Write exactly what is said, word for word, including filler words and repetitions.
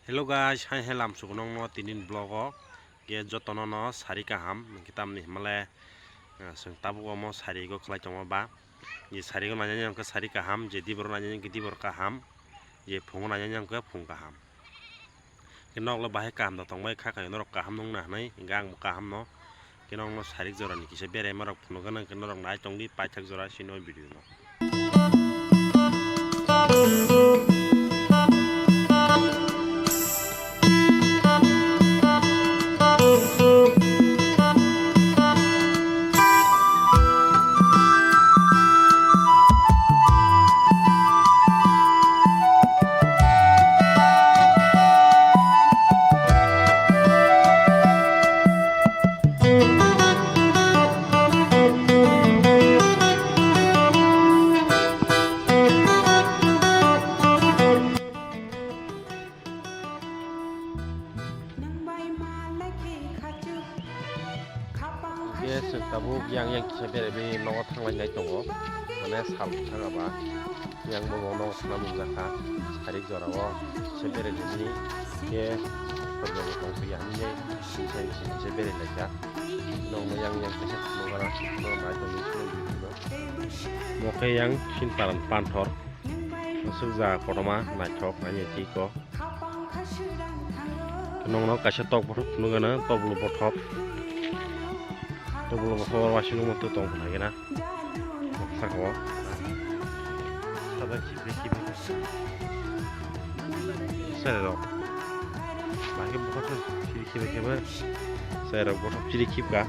Hello guys, hai hai lamsuk nongno tinin vlog o. Ke jotono no sari kaham, hwnkhe tamni himale, eh, chwng tabuk omo sari go khlai tongo ba. Je sari go nainani hwnkhe sari kaham, je diboro nainani hwnkhe dibor kaham, je phungo nainani hwnkhe phung kaham. Ke nokle bahai kaham da tongbai kha khayo norok kaham nungna hwnwi, hwnkhe ang bo kaham no. Ke nokno sarik jorani kisa berai marok phunukgana hwnkhe norok nai tongdi paithak jora sini o video no. Yes, tabuk yang yang kisa berai bai nogo thanglai nai tongo. Mane sal thang aba yang bo nogo thangna mung jakha. Sarik jora o kisa berai nini ke korjak bo tong ya hinwi kisa kisa berai lai kha. Nokno yang yang kisa thangna gara no nai tongwi sini. Mo khe yang sin paran panthor. Aswk ja kotorma naithok nai tiko. Nokno kaisa tok bothop phunukgana, tok bulu bothop. Tok bulu bothop oro waising nukmano tong phunukgana. Saka o. Sadak chibri chibri. Sere rok. Bahai khe bothop chiri chibri chibri. Sere rok bothop chiri chibga.